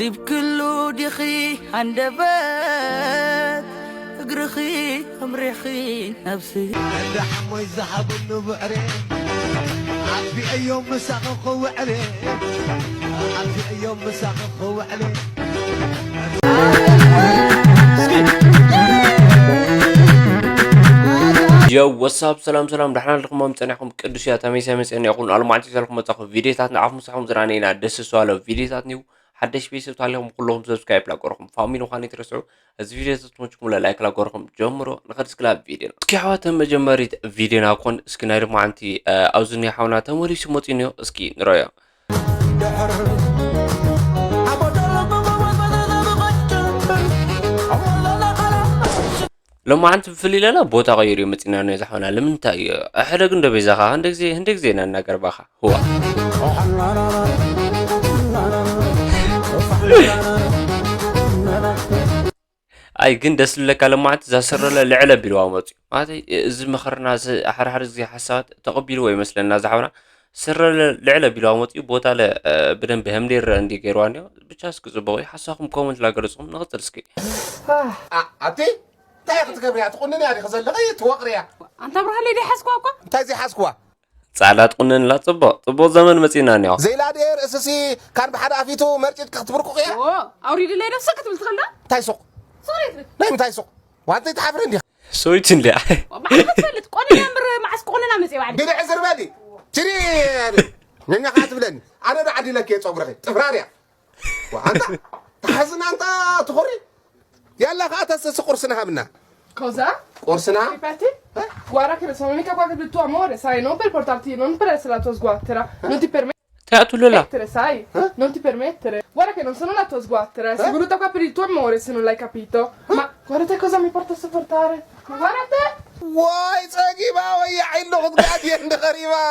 ሪብክሉ ዲኺ ኣንደበት እግርኺ ኣምሪሕኺ ነብሲ። እንዳ ሓሞይ ዝሃበሉ ብዕሬ ኣጥፊአዮም ምሳኺ ክውዕሬ ኣጥፊአዮም ምሳኺ ክውዕሬ። ዮ ወሳብ ሰላም ሰላም ዳሕና ልኹሞም ጸኒሕኩም ቅዱስ እያ ተመይሰ መጸኒ ይኹን ኣልማዕቲ ዘልኩም መጻኹ ቪዲዮታት ንዓኹም ምሳኹም ዝራነይና ደስ ዝዋለ ቪዲዮታት ኒው ሓደሽ ቤተሰብ ታሊኹም ኩለኹም ሰብስክራይብ ላገርኹም ፋሚሊ ምዃን ይትረስዑ። እዚ ቪዲዮ ተትመችኩም ላይክ ላገርኹም ጀምሮ ንኸድስ ክላብ ቪዲዮ እስኪ ኣሕዋተ መጀመሪት ቪዲዮና ኮን እስኪ ናይ ድማ ኣንቲ ኣብዚ ናይ ሓውና ተመሊሱ መጺኡ እስኪ ንረዮ። ሎማዓንቲ ብፍልይ ለና ቦታ ቀይሩ እዩ መፂና ነ ዝሓውና ልምንታይ እዩ? ሕደግ እንዶ ቤዛኻ ህንደ ግዜ ህንደ ግዜ ኢና እናገርባኻ። ህዋ ኣይ ግን ደስ ልለካ ለማዓንቲ እዛ ስረለ ልዕለ ቢልዋ መፅኡ ማለት እዚ ምኽርና እዚ ሓድሓደ ግዜ ሓሳባት ተቐቢልዎ ይመስለና ዝሓውና ስረለ ልዕለ ቢልዋ መፅኡ ቦታ ለ ብደንብ ህምዴር እንዲ ገይርዋ እኒኦ ብቻ እስኪ ፅቡቕ እዩ ሓሳኹም ኮመንት ላገለፅኹም ንቕፅል እስኪ ኣቲ እንታይ ክትገብርያ ትቑንንያ ዲኺ ዘለኺ ትወቕርያ ኣንታ ብርሃለይ ደይሓዝኳ እኳ እንታይ ዘይሓዝክዋ ጻዕዳ ትቑነንላ ጽቡቕ ጽቡቕ ዘመን መጺእና እኒኦ። ዘይላ ድየ ርእስሲ ካን ብሓደ ኣፊቱ መርጭጭ ክትብርቁቕያ ዎ ኣውሪድለይ ነብሰ ክትብል ትኽእልዳ እንታይ ሱቕ ሱቕ ዘይትብል ናይ ምንታይ ሱቕ ዋንተይ ትሓፍረ እንዲኻ ሰወይቲ እንድያ። ባዕልኻ ትፈልጥ ቆንያ እምበር መዓስ ክቑነና መጽየ ባዕለይ ብልዕ ዝር በሊ ትሪ ነኛ ከዓ ትብለኒ ኣነ ዶ ዓዲለኪ እየ ጸጉርኺ ጥፍራርያ ኣንታ ተሓዝና ኣንታ ትኹሪ ያላ ከዓ ተስሲ ቁርስና ሃብና Cosa? Corsena? Ripeti? Eh? Guarda che sono mica qua che tu amore, sai, non per portarti, non per essere la tua sguattera, non ti permettere. Teatro là. Sai, non ti permettere. Guarda che non sono la tua sguattera, eh? Sei venuta qua per il tuo amore se non l'hai capito. Ma guarda te cosa mi porta a sopportare. Ma guarda te. Why, Zaghi, ma io hai il loco di Adi e Ndakariva.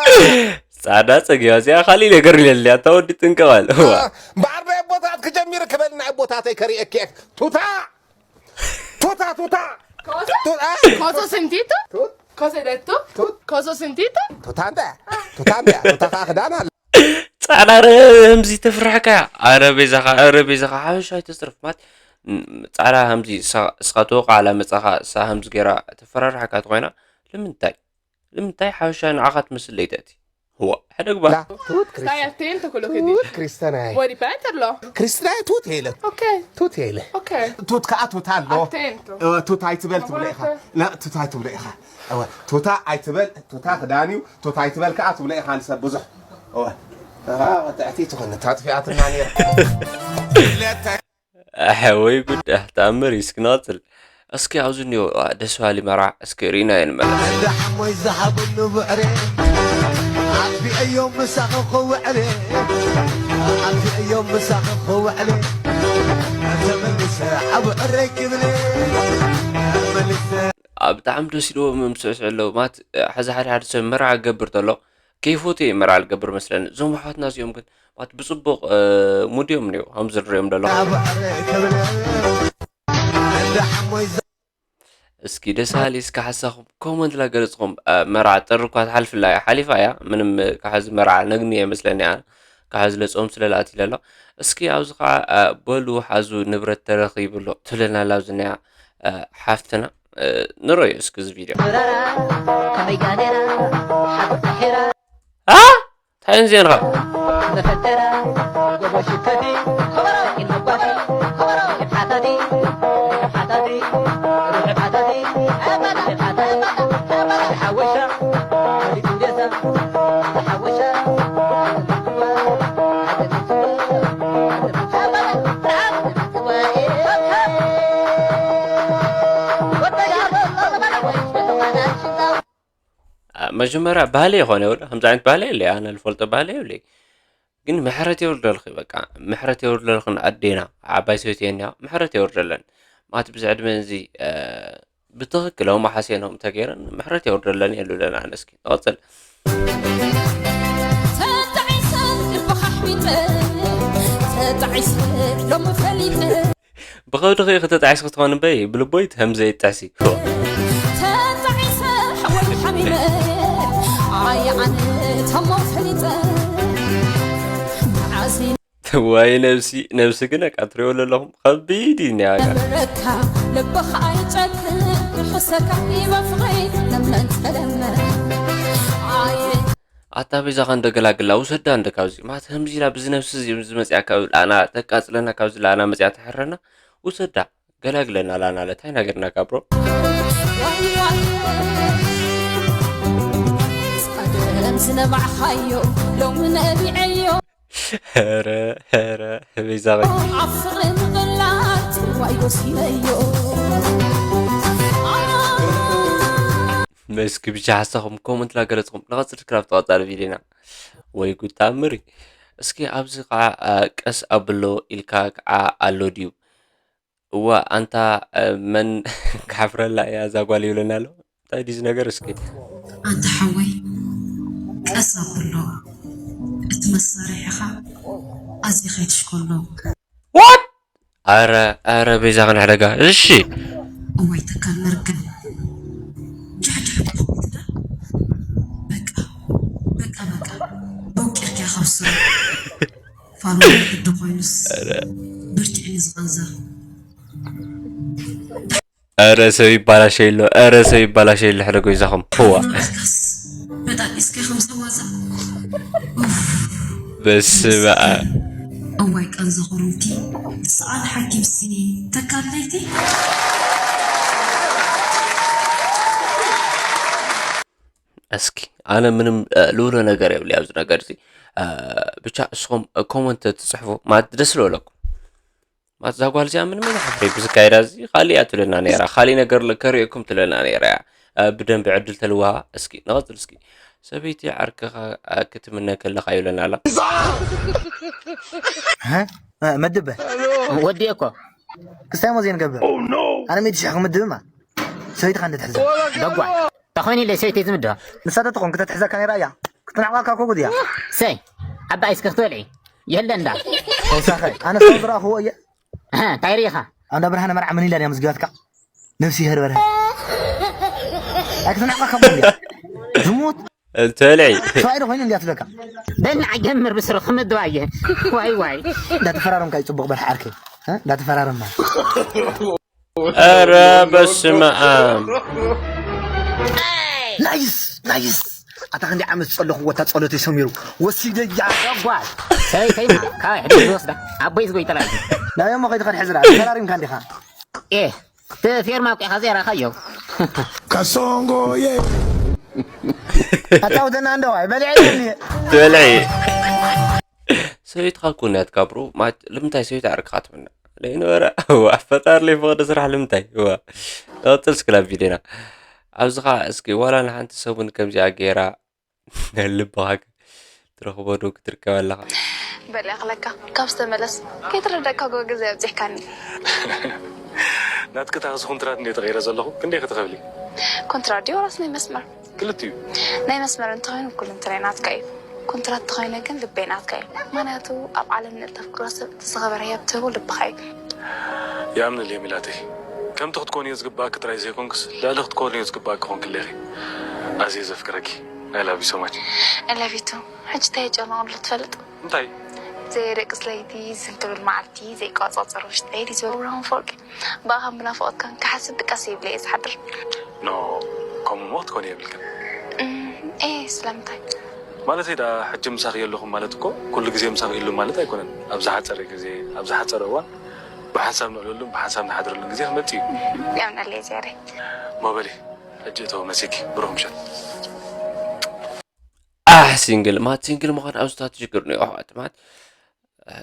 ጻዕዳ ጸጊባ እዚኣ ካሊእ ነገር ኢለልያ እታ ወዲ ጥንቀቕ በል። እዋ። እምበኣር ናይ ኣቦታት ክጀሚር ክበል ናይ ኣቦታተይ ከርእየኪ እየ። ቱታ! ቱታ ቱታ! Cosa? Cosa ho sentito? Cosa hai detto? Cosa ho sentito? ቱታ እንተ ቱታ እንተ ቱታ ከዓ ክዳን ኣለ። ጻዕዳ ረ ህምዚ ተፍርሕካ ኣረ ቤዛኻ ኣረ ቤዛኻ ሓበሻ ኣይተስርፍ ማለት ጻዕዳ ህምዚ እስኻ ተወቃ ኣላ መጻኻ እሳ ህምዚ ገይራ ተፈራርሓካ ተኾይና ንምንታይ ንምንታይ ሓበሻ ንዓኻ ትመስል ለይተእቲ እዋ ሕደግባ ትሁት Stai attento a quello che dici. Tuta cristiana è. Vuoi ripeterlo? Cristiana è tuta ele. Ok. Tuta ele. Ok. Tut ka tuta lo. Attento. Tuta ai tibel tibel ikha. La tuta ai tibel ikha. Awa tuta ai tibel tuta khadani tuta ai tibel ka tibel ikha nsa buzuh. Awa. Ah ta'ti tukhna tatfi atrna nir. ኣሕ ወይ ጉድ ኣሕ ተኣምር እዩ እስኪ ንቐፅል እስኪ ኣብዚ እኒኦ ደስ በሃሊ መርዓ እስኪ ርኢናዮ ንመለስ እንዳ ሓሞይ ዝሃበሉ ብዕሬ ኣጥፊአዮም ምሳኺ ክውዕሬ ኣጥፊአዮም ምሳኺ ክውዕሬ ተመሊሰ ኣብ ዕረይ ክብሌ ተመሊሰ ኣብ ብጣዕሚ ደስ ኢልዎም እዮም ዝስዕስዑ ኣለዉ ማለት ሕዚ ሓደ ሓደ ሰብ መርዓ ክገብር ተሎ ከይፎትየ እዩ መርዓ ዝገብር መስለኒ እዞም ኣሕዋትና እዚኦም ግን ማለት ብፅቡቕ ሙድ እዮም እኒኦ ከምዚ ንሪኦም ደለኹ እስኪ ደስ ሃሊ እስኪ ሓሳኹም ኮመንት ላገለፅኹም መርዓ ጥሪ እኳ ትሓልፍላ እያ ሓሊፋ እያ ምንም ካሓዚ መርዓ ነግኒ እየ መስለኒ ኣነ ካሓዚ ለፆም ስለላእት ኢለ ኣሎ እስኪ ኣብዚ ከዓ በሉ ሓዙ ንብረት ተረኺብሎ ትብለና ላብዝኒያ ሓፍትና ንረዮ እስኪ እዚ ቪድዮ እንታይ ዜንኻ መጀመርያ ባህሊ ይኾነ ይብሎ ከምዚ ዓይነት ባህሊ የለ ኣነ ዝፈልጦ ባህሊ የብለ ግን ምሕረት የውርደልኺ በቃ ምሕረት የውርደልኽን ኣዴና ዓባይ ሰበይቲ እያ ምሕረት የውርደለን ማለት ብዚ ዕድመ እዚ ብትኽክል ኣውማ ሓሴኖም ተገይረን ምሕረት የውርደለን የሉለን ኣነ እስኪ ንቐፅል ተጣዒሰ ልብኻ ኣሕሚመ ተጣዒሰ ሎሚ ፈሊጠ ብኸብዲ ኸ ከተጣዒስ ክትኾን እምበይ ብልቦይ ትህም ዘይጠዕሲ ተጣዒሰ ሓወይ ሓሚመ ኣየ ኣነ ታሞ ፈሊጠ መዓዝ ወይ ነብሲ፣ ነብሲ ግን በቃ ትሪኦ ዘለኹም ከቢድ እዩ እኒኣ በቃ። በረካ ልብኻ ኣይጨክን ርሑሰካ ይበፍቒ ለመን ተለመን ኣየ ኣታ ቤዛ ከ እንደገላግላ ውሰዳ እንደ ካብዚ ማት ከምዚ ኢላ ብዚ ነብሲ እዚ ዝመፅያ ካብ ላና ተቃፅለና ካብዚ ላና መፅያ ተሕረና ውሰዳ ገላግለና ላና ለታይ ነገርና ካብሮ ዋይ ዋይ ቀደም ዝነባዕኻዮ ሎሚ ነቢዐዮ ኧረ ኧረ ቤዛ ኸ ኣብ ፍቕሪ ምቕላድ ዋይ ወሲነዮ መስኪ ብቻ ሓሳኹም ኮመንት ላገለጽኹም ንቐጽል ክራብ ተቐጻሊ ቪድዮና ወይ ጉድ ተኣምር እዩ። እስኪ ኣብዚ ከዓ አ፣ ቀስ ኣብሎ ኢልካ ከዓ ኣሎ ድዩ? እዋ ኣንታ አ፣ መን ክሓፍረላ እያ እዛ ጓል ይብለና ኣሎ። እንታይ ድዩ እዚ ነገር እስኪ? ኣንታ ሓወይ ቀስ ኣብሎ እቲ መሳርሒኻ ኣዝዩ ከይትሽኮሎ What? ኣረ ኣረ ቤዛ ክንሕደጋ እሺ እዋይ ተካል መርገም ጃሕጃሕ ትዳ በቃ በቃ በቃ በውቂርኪያ ካብ ስሩ ፋኖ ሕዲ ኮይኑስ ብርትዒ ንዝቐንዘ ኧረ ሰብ ይባላሸ የሎ ኧረ ሰብ ይባላሸ የሎ ሕደጎ ይዛኹም ህዋ በጣጢስካ ከም ሰዋዛ በስመ ኣብ እዋይ ቀንዘ ቁሩምቲ ሰኣል ሓኪምሲ ተካለይቲ እስኪ ኣነ ምንም እ፣ ልብሎ ነገር የብሊ ኣብዚ ነገር እዚ እ፣ ብቻ እስኹም ኮመንት ትፅሕፉ ማለት ደስ ልበለኩም ማለት እዛ ጓል እዚኣ ምንም ኣይትሓፍሪ ብዝካየዳ እዚ ካሊእ እያ ትብለና ነይራ ካሊእ ነገር ከርእየኩም ትብለና ነይራ እያ እ፣ ብደንቢ ዕድል ተልዋሃ እስኪ ንቐፅል እስኪ ሰበይቲ ዓርክኻ እ፣ ክትምነ ከለኻ ይብለና ኣላ መድበ ወዲኤ እኮ ክስታይ ሞ ዘይንገብር ኣነ ሚእቲ ሽሕ ክምድብማ ሰበይትኻ እንድትሕዘ ደጓ ተኾይኑ ኢለ ሰበይቲ ዝምድባ ንሳ ተትኾን ክተትሕዘካ ነይራ እያ ክትናዕቋካ እኮ ጉድ እያ ሰይ ዓባይ እስኪ ክትበልዒ የለ እንዳ ተውሳኸ ኣነ ሰው ዝረኣኽዎ እየ እንታይ ርኢኻ ኣንዳ ብርሃነ መርዓ ምን ኢላ ድያ ምዝግባትካ ነብሲ ይህር በርሀ ኣይክትናዕቋካ ጉድ እያ ዝሙት እንተልዒ ሰብኣይ ዶ ኮይኑ እንዲያ ትብለካ በልና ጀምር ብስሩ ክምድባ እየ ዋይ ዋይ እንዳተፈራረምካ እዩ ፅቡቅ በርሓ ዓርከይ እ? እንዳተፈራረምና ኧረ በስመ ኣብ ናይስ ናይስ ኣታ ክንዲ ዓመት ዝፀለኹ ወታ ፀሎተይ ሰሚሩ ወሲደያ ጓል ሰበይተይማ ካባይ ሕድሪ ዝወስዳ ኣቦይ ዝጎይ ጠላይ ናበይ እሞ ከይትኸድ ሕዝራ ተፈራሪምካ እንዲኻ ኤ እቲ ፌርማ ኣብቂዕካ ዘይራኻዮ Kasongo ye. ኣታውተና እንደዋ በሊዐ ይብልኒ ትበልዒ ሰበይትኻ እኮ ናትካ ብሩ ማለት ልምንታይ ሰበይቲ ዓርክኻ ትምነ ዘይነበረ እዋ ፈጣሪ ለይፈቐደ ስራሕ ልምንታይ እዋ ንቐፅል እስኪ ናብ ቪድዮና ኣብዚ ኸዓ እስኪ ዋላ ንሓንቲ ሰሙን ከምዚኣ ገይራ ልብኻ ትረኽቦ ዶ ክትርከብ ኣለኻ በል ይኣኽለካ ካብ ዝተመለስ ከይትረደእካ ጎ ግዜ ኣብፂሕካኒ ናትኪ ታክሲ ኩንትራት እንደ ተቐይረ ዘለኹ ክንደይ ክትኸፍሊ ኮንትራት ድዩ ወላስ ናይ መስመር ክልቲኡ ናይ መስመር እንተኾይኑ ኩሉ እንትናይ ናትካ እዩ ኮንትራት እንተኾይነ ግን ልበይ ናትካ እዩ ምክንያቱ ኣብ ዓለም ንእተፍቅሮ ሰብ እቲ ዝኸበረ ህያብ ትህቦ ልብኻ እዩ ይኣምነልየ ሚላተይ ከምቲ ክትኮንዮ ዝግባኣኪ ጥራይ ዘይኮንክስ ልዕሊ ክትኮንዮ ዝግባኣኪ ኮንኪ ኣለኺ ኣዝየ ዘፍቅረኪ I love you so much I love you too ሕጂ እንታይ የጨነቑ ኣሎ ትፈልጥ እንታይ ዘየደቅስ ለይቲ ዝን ክብል መዓልቲ ዘይቆፃፀር ውሽጠይ ዲዘብራውን ፎቅ ብኣኻን ብናፍቆትካን ክሓስብ ድቃስ ይብለ እየ ዝሓድር ኖ ከምኡ ሞ ክትኮኒ የብልክን ኤ ስለምንታይ ማለተይ ደኣ ሕጂ ምሳኺ የለኹም ማለት እኮ ኩሉ ግዜ ምሳኺ ህሉ ማለት ኣይኮነን ኣብ ዝሓፀረ ግዜ ኣብ ዝሓፀረ እዋን ብሓንሳብ ንዕለሉን ብሓንሳብ ንሓድረሉን ግዜ ክመፅእ እዩ ያምናለይ ዝያዳይ ሞበሊ ሕጂ እተው መሲኪ ብሩኽ ምሸት ኣሕ ሲንግል ማት ሲንግል ምዃን ኣብዝታት ሽግር ነው ኣሕዋት ማት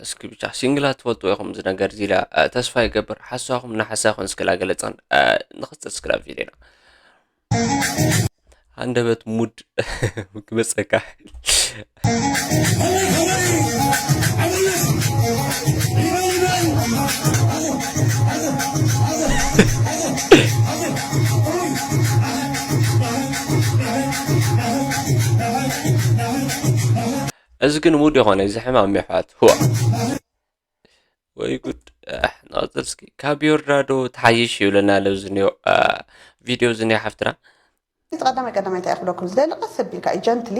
እስኪ ብቻ ሲንግላት ትፈልጡ ኢኹም እዚ ነገር እዚ ኢላ ተስፋ ይገብር ሓሳኹም እናሓሳኹም እስኪ ላገለፀን ንኽፅል እስኪ ናብ ቪድዮና ሃንደበት ሙድ ክመፀካ እዚ ግን ሙድ የኾነ እዚ ሕማም የሕዋት ህዋ ወይ ጉድ ንቐፅል እስኪ ካብ ዮርዳዶ ትሓይሽ ይብለና ለብዚ ኒዮ ቪድዮ እዚ ኒዮ ሓፍትና እቲ ቀዳማይ ቀዳማይ እንታይ ክብለኩም ዝደሊ ቀስ ኣቢልካ እዩ ጀንትሊ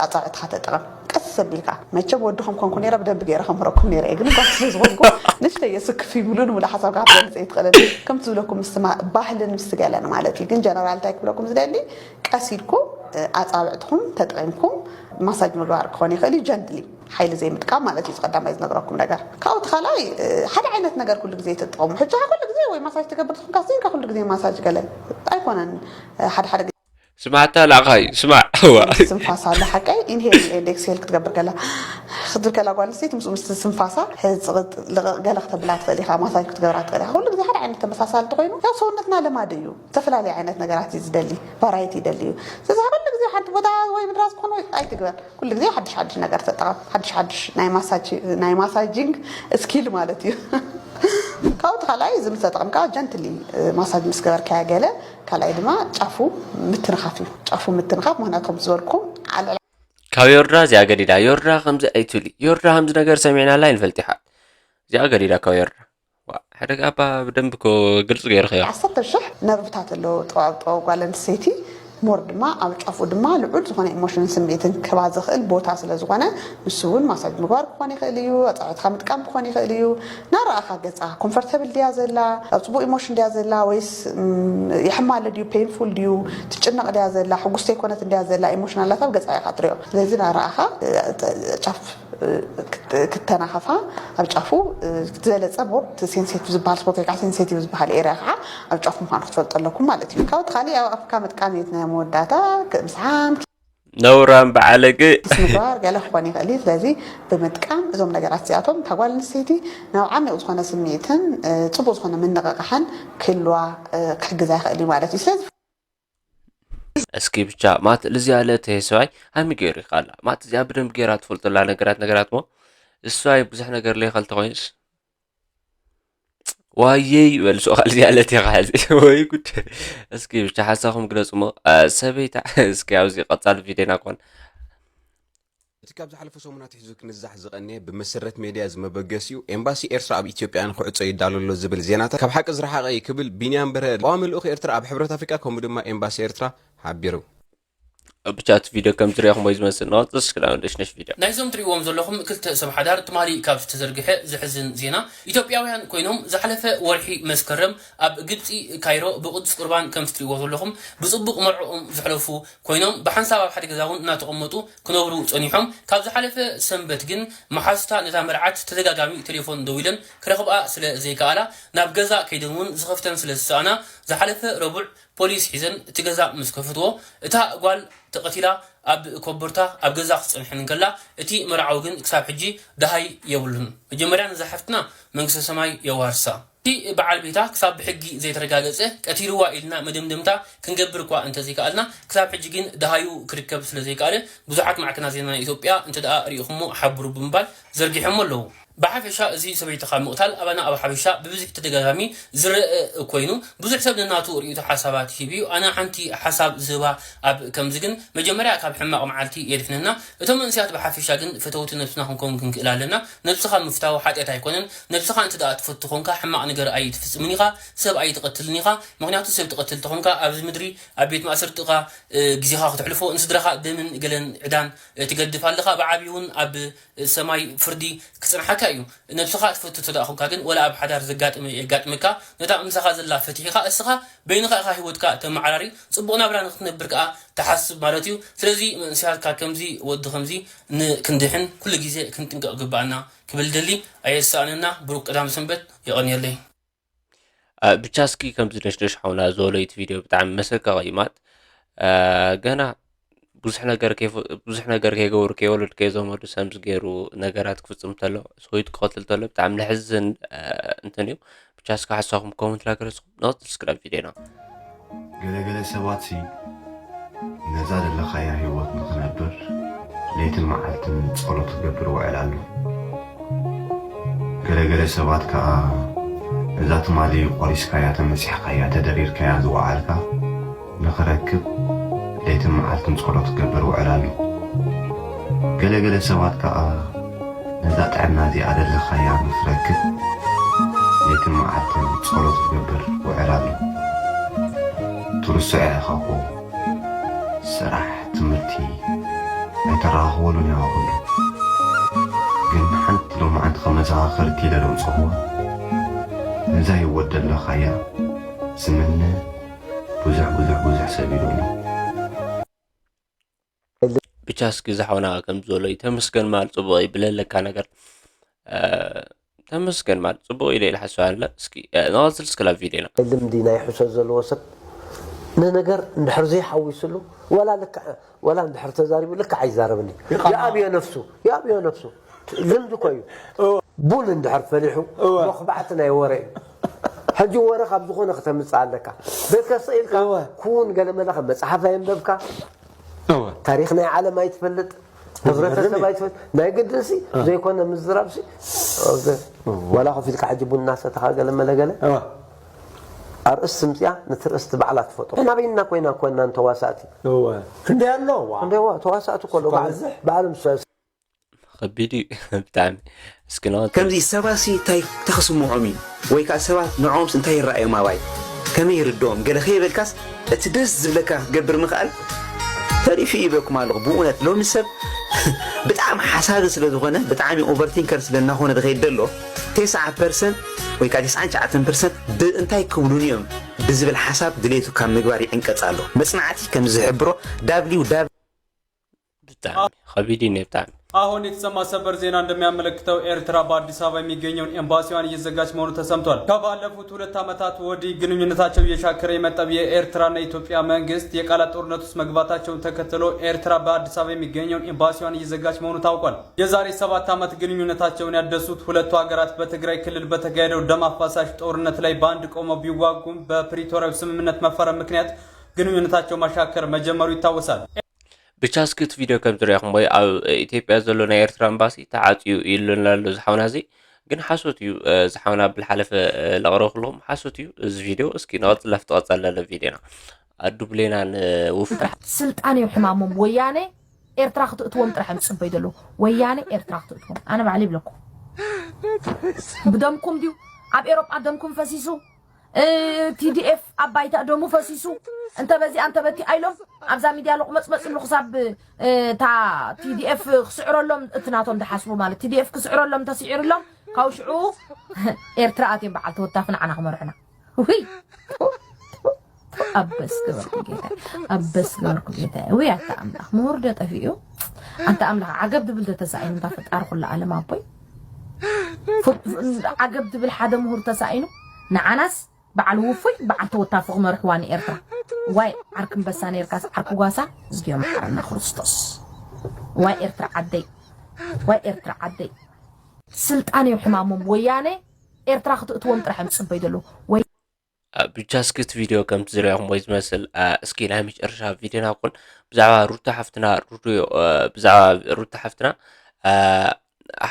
ኣፃብዕትኻ ተጠቐም ቀስ ሰቢልካ መቸም ወድኹም ኮንኩ ነረ ብደንብ ገይረ ከምህረኩም ነረ እየ። ግን ጓል ስለ ዝኾንኩ ንሽተይ የስክፍ ይብሉ ንሙሉ ሓሳብ ካብ ትገልጽ ኣይትኽእልን። ከምቲ ዝብለኩም ምስ ስማ ባህልን ምስ ገለን ማለት እዩ። ግን ጀነራል እንታይ ክብለኩም ዝደሊ፣ ቀስ ኢልኩም ኣጻብዕትኩም ተጠቒምኩም ማሳጅ ምግባር ክኾን ይኽእል እዩ። ጀንትሊ ሓይሊ ዘይምጥቃም ማለት እዩ። ቀዳማይ ዝነግረኩም ነገር ካብኡ እቲ ካልኣይ ሓደ ዓይነት ነገር ኩሉ ግዜ ትጥቀሙ። ሕጂ ኩሉ ግዜ ወይ ማሳጅ ትገብር ትኾንካ ስኢንካ ኩሉ ግዜ ማሳጅ ገለ ኣይኮነን። ሓደ ሓደ ስማዕታ ላእኻ እዩ ስማዕ እዋ ስንፋሳ ኣሎ ሓቀይ ኢንሄል ኤንድ ኤክስሄል ክትገብር ከላ ክትብል ከላ ጓል ኣንስተይቲ ምስኡ ምስ ስንፋሳ ሕፅቕጥ ልቕቕ ገለ ክተብላ ትኽእል ኢኻ። ማሳጅ ክትገብራ ትኽእል ኢኻ። ኩሉ ግዜ ሓደ ዓይነት ተመሳሳሊ እንተኮይኑ ያው ሰውነትና ልማድ እዩ። ዝተፈላለዩ ዓይነት ነገራት እዩ ዝደሊ፣ ቫራይቲ ይደሊ እዩ። ስለዚ ኩሉ ግዜ ሓንቲ ቦታ ወይ ምድራ ዝኾነ ወይ ኣይትግበር። ኩሉ ግዜ ሓድሽ ሓድሽ ነገር ተጠቐም። ሓድሽ ሓድሽ ናይ ማሳጅ ናይ ማሳጂንግ ስኪል ማለት እዩ። ካብኡ እቲ ካልኣይ እዚ ምስ ተጠቐምካ ጀንትሊ ማሳጅ ምስ ገበርካያ ገለ ካልኣይ ድማ ጫፉ ምትንኻፍ እዩ። ጫፉ ምትንኻፍ ምክንያቱ ከም ዝበልኩም ኣልዕላ ካብ ዮርዳ እዚኣ ገዲዳ ዮርዳ ከምዚ ኣይትብሊ ዮርዳ ከምዚ ነገር ሰሚዕናላ ይንፈልጥ ይሓት እዚኣ ገዲዳ ካብ ዮርዳ ዋ፣ ሓደ ኣባ ብደንብ እኮ ግልፂ ገይርኸዮ ዓሰርተ ሽሕ ነርቭታት ኣለዎ። ጠዋብ ጠዋብ ጓል ኣንስተይቲ ሞር ድማ ኣብ ጫፉ ድማ ልዑል ዝኾነ ኢሞሽንን ስምዒትን ክባ ዝኽእል ቦታ ስለ ዝኾነ ንሱ እውን ማሳጅ ምግባር ክኾን ይኽእል እዩ። ኣፃብዕትካ ምጥቃም ክኾን ይኽእል እዩ። ናረኣኻ ገፃ ኮምፈርተብል ድያ ዘላ፣ ኣብ ፅቡቅ ኢሞሽን ድያ ዘላ ወይስ ም፣ የሕማለ ድዩ ፔንፉል ድዩ ትጭነቕ ድያ ዘላ ሕጉስቲ ኣይኮነት እንድያ ዘላ ኢሞሽናል ላታ ኣብ ገፃ ኢኻ ትሪኦ። ስለዚ ናረኣኻ እ፣ ጫፍ እ፣ ክት- ክተናኸፋ ኣብ ጫፉ እ፣ ዝበለፀ ቦርድ ሴንሴቲቭ ዝበሃል ስፖት ወይ ከዓ ሴንሴቲቭ ዝበሃል ኤርያ ከዓ ኣብ ጫፉ ምዃኑ ክትፈልጡ ኣለኩም ማለት እዩ። ካብቲ ካሊእ ኣብ ኣፍካ ምጥቃም እዩ ናይ መወዳእታ ክ- ምስዓም ነውራም በዓለግ ኪስ ምግባር ገለ ክኾን ይኽእል እዩ። ስለዚ ብምጥቃም እዞም ነገራት እዚኣቶም እታ ጓል ኣንስተይቲ ናብ ዓሚቕ ዝኾነ ስምዒትን እ፣ ፅቡቅ ዝኾነ ምንቕቓሕን ክህልዋ እ፣ ክሕግዛ ይኽእል እዩ ማለት እዩ። ስለዚ እስኪ ብቻ ማት ልዚያ ለተ ሰባይ ሃሚ ገይሩ ይኻላ ማት እዚኣ ብደንብ ገይራ ትፈልጠላ ነገራት ነገራት ሞ እሷይ ብዙሕ ነገር ለይኸልተ ኮይንስ ዋየይ ይበል ሶቓል እዚኣ ለተ ይኻል ወይ ጉድ እስኪ ብቻ ሓሳኹም ግለጹ ሞ ሰበይታ እስኪ ኣብዚ ቀጻሊ ቪድዮና ኮን እቲ ካብ ዝሓለፈ ሰሙናት ሒዙ ክንዛሕ ዝቐነየ ብመሰረት ሜድያ እዚ መበገሲኡ ኤምባሲ ኤርትራ ኣብ ኢትዮጵያ ንክዕጾ ይዳሎ ኣሎ ዝብል ዜናታት ካብ ሓቂ ዝረሓቐ እዩ ክብል ቢንያም በርሀ ቀዋሚ ልኡኽ ኤርትራ ኣብ ሕብረት ኣፍሪቃ ከምኡ ድማ ኤምባሲ ኤርትራ ሓቢሩ። ብቻ እቲ ቪድዮ ከም ዝሪኦ ክሞ ዝመስል ነው ጥስ ክዳን ደሽነሽ ቪድዮ ናይዞም ትሪእዎም ዘለኹም ክልተ ሰብ ሓዳር ትማሊ ካብ ዝተዘርግሐ ዘሕዝን ዜና ኢትዮጵያውያን ኮይኖም ዝሓለፈ ወርሒ መስከረም ኣብ ግብፂ ካይሮ ብቅዱስ ቁርባን ከም ትሪእዎ ዘለኹም ብፅቡቅ መርዕኦም ዘሕለፉ ኮይኖም ብሓንሳብ ኣብ ሓደ ገዛ እውን እናተቐመጡ ክነብሩ ፀኒሖም። ካብ ዝሓለፈ ሰንበት ግን መሓዙታ ነታ መርዓት ተደጋጋሚ ቴሌፎን ደዊለን ክረኽብኣ ስለ ዘይከኣላ ናብ ገዛ ከይደን እውን ዝኸፍተን ስለ ዝሰኣና ዝሓለፈ ረቡዕ ፖሊስ ሒዘን እቲ ገዛ ምስ ከፈትዎ እታ ጓል ተቐቲላ ኣብ ኮቦርታ ኣብ ገዛ ክትፀንሐን እንከላ እቲ መርዓዊ ግን ክሳብ ሕጂ ደሃይ የብሉን። መጀመርያ ነዛ ሓፍትና መንግስተ ሰማይ የዋርሳ። እቲ በዓል ቤታ ክሳብ ብሕጊ ዘይተረጋገፀ ቀቲልዋ ኢልና መደምደምታ ክንገብር እኳ እንተዘይከኣልና ክሳብ ሕጂ ግን ደሃዩ ክርከብ ስለዘይከኣለ ብዙሓት ማዕከናት ዜና ናይ ኢትዮጵያ እንተ ደኣ ሪኢኹሞ ሓብሩ ብምባል ዘርጊሖሞ ኣለዉ። ብሓፈሻ እዚ ሰበይትኻ ምቕታል ኣባና ኣብ ሓበሻ ብብዝሒ ተደጋጋሚ ዝረአ ኮይኑ ብዙሕ ሰብ ነናቱ ርእይቶ ሓሳባት ይህብ እዩ። ኣነ ሓንቲ ሓሳብ ዝህባ ኣብ ከምዚ ግን መጀመርያ ካብ ሕማቕ መዓልቲ የድሕነና። እቶም መንእሰያት ብሓፈሻ ግን ፈተውቲ ነብስና ክንከውን ክንክእል ኣለና። ነብስኻ ምፍታው ሓጢኣት ኣይኮነን። ነብስኻ እንተ ደኣ ትፈቱ ኾንካ ሕማቕ ነገር ኣይትፍጽምን ኢኻ። ሰብ ኣይትቐትልን ኢኻ። ምኽንያቱ ሰብ ትቐትል ተኾንካ ኣብዚ ምድሪ ኣብ ቤት ማእሰርቲ ኢኻ ግዜኻ ክተሕልፎ ንስድራኻ ደምን ገለን ዕዳን ትገድፍ ኣለኻ። ብዓብዩ እውን ኣብ ሰማይ ፍርዲ ክጽንሓካ እዩ። ነብስኻ ትፈቱ ተደኣ ኾንካ ግን ወላ ኣብ ሓዳር ዘጋጥመ የጋጥመካ ነታ ምሳኻ ዘላ ፈቲሕኻ እስኻ በይንኻ ኢኻ ህይወትካ ተመዓራሪ ጽቡቕ ናብራ ንክትነብር ከኣ ትሓስብ ማለት እዩ። ስለዚ መንእሰያት ካብ ከምዚ ወዲ ከምዚ ንክንድሕን ኩሉ ግዜ ክንጥንቀቕ ግባኣና ክብል ደሊ ኣየሳእነና። ብሩክ ቀዳም ሰንበት የቐንየለይ። ብቻ እስኪ ከምዚ ነሽነሽ ሓውና ዝበሎ እቲ ቪድዮ ብጣዕሚ መሰቀቒ እዩ ማለት ገና ብዙሕ ነገር ብዙሕ ነገር ከይገብሩ ከይወለድ ከይዘመዱ ሰምዚ ገይሩ ነገራት ክፍፅም ተሎ ሰዊት ክቐትል ተሎ ብጣዕሚ ለሕዝን እንትን እዩ። ብቻ እስከ ሓሳኹም ኮመንት ላገለፅኩም ንቐፅል እስክዳብ ቪድዮና። ገለገለ ሰባት ሲ ነዛ ዘለኻያ ህይወት ንኽነብር ለይትን መዓልትን ጸሎት ክገብር ውዕል ኣሎ። ገለገለ ሰባት ከኣ ነዛ ትማሊ ቆሪስካያ ተመሲሕካያ ተደሪርካያ ዝወዓልካ ንኽረክብ ለይትን መዓልትን ጸሎት ክገብር ውዕል ኣሎ። ገለገለ ሰባት ከኣ ነዛ ጥዕና እዚኣ ደለኻያ ንኽረክብ ለይትን መዓልትን ጸሎት ክገብር ውዕል ኣሎ። ትርስዖ ኢኻ እኮ። ስራሕ፣ ትምህርቲ ኣይተራኽበሉን ኢኻ ኩሉ። ሎማዓንቲ ከም መዘኻኸርቲ ኢለ ደምፀኽዋ። ነዛ ህይወት ደለኻያ ስምነ ብዙሕ ብዙሕ ብዙሕ ሰብ ኢሉኒ። ብቻ እስኪ ዝሓውና ከም ዝበሎ እዩ ተመስገን ማል ጽቡቕ ይብለለካ ነገር ተመስገን ማል ጽቡቕ ኢለ ኢለ ሓስብ ኣለ። እስኪ ንቐጽል እስክላ ቪድዮና። ልምዲ ናይ ሕሶት ዘለዎ ሰብ ንነገር እንድሕር ዘይሓዊስሉ ወላ ልክዕ ወላ እንድሕር ተዛሪቡ ልክዕ ኣይዛረብን እዩ። ይኣብዮ ነፍሱ ይኣብዮ ነፍሱ ልምዲ እኮ እዩ። ቡን እንድሕር ፈሊሑ መኽባዕቲ ናይ ወረ እዩ። ሕጂ ወረ ካብ ዝኾነ ክተምፅእ ኣለካ። ቤት ከስቕ ኢልካ ኩን ገለመለ ከም መፅሓፍ ኣየንበብካ ታሪክ ናይ ዓለም ኣይትፈልጥ፣ ህብረተሰብ ኣይትፈልጥ። ናይ ግድን ሲ ዘይኮነ ምዝራብ ሲ ዋላ ኮፍ ኢልካ ሕጂ ቡና ሰተኻ ገለ መለ ገለ ኣርእስቲ ምፅያ ነቲ ርእስቲ ባዕላ ትፈጥሮ። ናበይና ኮይና ኮና ተዋሳእቲ ክንደይ ኣሎ ክንደዋ ተዋሳእቲ ኮሎ ባዕሎም ከቢድ እዩ ብጣዕሚ። እስኪ ንቐጽል። ከምዚ ሰባት ሲ እንታይ እንታይ ክስምዖም እዩ ወይ ከዓ ሰባት ንዕኦምስ እንታይ ይረኣዮም ኣባይ ከመይ ይርድኦም ገለ ከይበልካስ እቲ ደስ ዝብለካ ክትገብር ምኽኣል ተሪፉ እዩ ይበልኩም ኣለኹ። ብእውነት ሎሚ ሰብ ብጣዕሚ ሓሳቢ ስለ ዝኾነ ብጣዕሚ ኦቨርቲንከር ስለ እናኾነ ዝኸይድ ዘሎ ተስዓ ፐርሰንት ወይ ከዓ ተስዓን ትሽዓተን ፐርሰንት እንታይ ክብሉኒ እዮም ብዝብል ሓሳብ ድሌቱ ካብ ምግባር ይዕንቀፅ ኣሎ። መፅናዕቲ ከም ዝሕብሮ ዳብሊው ዳብሊው ብጣዕሚ ከቢድ እዩ ብጣዕሚ። አሁን የተሰማ ሰበር ዜና እንደሚያመለክተው ኤርትራ በአዲስ አበባ የሚገኘውን ኤምባሲዋን እየዘጋች መሆኑ ተሰምቷል። ከባለፉት ሁለት ዓመታት ወዲህ ግንኙነታቸው እየሻከረ የመጣው የኤርትራና የኢትዮጵያ መንግስት የቃላት ጦርነት ውስጥ መግባታቸውን ተከትሎ ኤርትራ በአዲስ አበባ የሚገኘውን ኤምባሲዋን እየዘጋች መሆኑ ታውቋል። የዛሬ ሰባት ዓመት ግንኙነታቸውን ያደሱት ሁለቱ ሀገራት በትግራይ ክልል በተካሄደው ደም አፋሳሽ ጦርነት ላይ በአንድ ቆመው ቢዋጉም በፕሪቶሪያው ስምምነት መፈረም ምክንያት ግንኙነታቸው ማሻከር መጀመሩ ይታወሳል። ብቻ እስኪ እቲ ቪድዮ ከም ዝረኣኹምዎ ኣብ ኢትዮጵያ ዘሎ ናይ ኤርትራ ኤምባሲ ተዓፅዩ ኢሉና ኣሎ ዝሓውና እዚ ግን ሓሶት እዩ። ዝሓውና ብልሓለፈ ለቕረብኩልኹም ሓሶት እዩ እዚ ቪድዮ። እስኪ ንቐፅል ኣብቲ ቀፃሊ ዘሎ ቪድዮና ኣዱ ብሌና ንውፍራሕ ስልጣን እዩ ሕማሞም። ወያነ ኤርትራ ክትእትዎም ጥራሕ እዮም ዝፅበዩ ዘለዉ። ወያነ ኤርትራ ክትእትዎም ኣነ ባዕለ ይብለኩም። ብደምኩም ድዩ ኣብ ኤሮጳ ደምኩም ፈሲሱ ቲዲኤፍ ኣብ ባይታ ደሙ ፈሲሱ እንተ በዚኣ እንተ በቲኣ ኢሎም ኣብዛ ሚድያ ሎቕመፅመፅ ይብሉ ክሳብ እታ ቲዲኤፍ ክስዕረሎም እቲ ናቶም ዝሓስቡ ማለት ቲዲኤፍ ክስዕረሎም እንተስዒርሎም ካብ ሽዑ ኤርትራ ኣትዮም በዓል ተወታፊ ንዓና ክመርሑና ውይ ኣበስ ገበርኩ ጌታ ኣበስ ገበርኩ ጌታ ውይ ኣታ ኣምላኽ ምሁር ዶ ጠፊኡ ኣንታ ኣምላኽ ዓገብ ድብል ዶ ተሳኢኑ እንታ ፈጣሪ ኩሉ ዓለም ኣቦይ ዓገብ ድብል ሓደ ምሁር ተሳኢኑ ንዓናስ በዓል ውፉይ በዓል ተወታፊ ክመርሕዋ ንኤርትራ። ዋይ ዓርኪ ኣንበሳ ነይርካስ ዓርኪ ጓሳ እዝግዮ መሓረና ክርስቶስ። ዋይ ኤርትራ ዓደይ ዋይ ኤርትራ ዓደይ ስልጣን እዩ ሕማሞም ወያነ ኤርትራ ክትእትዎም ጥራሕ እዮም ዝፅበዩ ዘለዉ። ብቻ እስኪ እቲ ቪድዮ ከምቲ ዝረኣኹም ወይ ዝመስል እስኪ ናይ መጨረሻ ቪድዮና ኩን ብዛዕባ ሩታ ሓፍትና ሩድዮ ብዛዕባ ሩታ ሓፍትና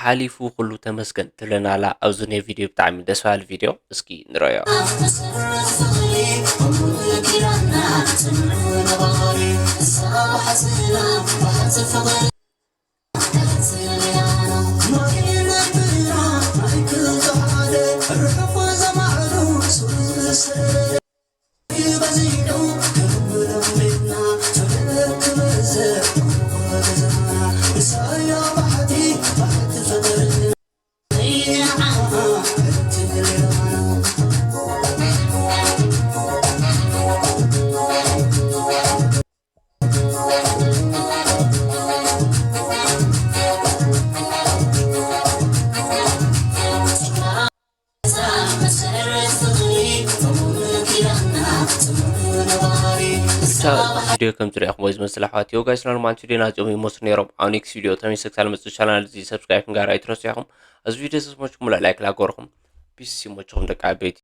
ሓሊፉ ኩሉ ተመስገን ትብለና ኣላ ኣብዚ ናይ ቪድዮ ብጣዕሚ ደስ በሃሊ ቪድዮ እስኪ ንረዮ ቪድዮ ከም ዝሪኣኹምዎ ዝመስል ኣሕዋት ዮ ጋይስ ኖርማል ቪድዮ ናዚኦም ይመስሉ ነይሮም ኣብ ኔክስት ቪድዮ ተመልሰ ክሳብ መፅእ ቻናል እዚ ሰብስክራይብ ምግባር ኣይትረስዑ ኢኹም እዚ ቪድዮ ተስሞችኩም ላይክ ላገርኹም ፒስ ይሞችኹም ደቂ ዓበይቲ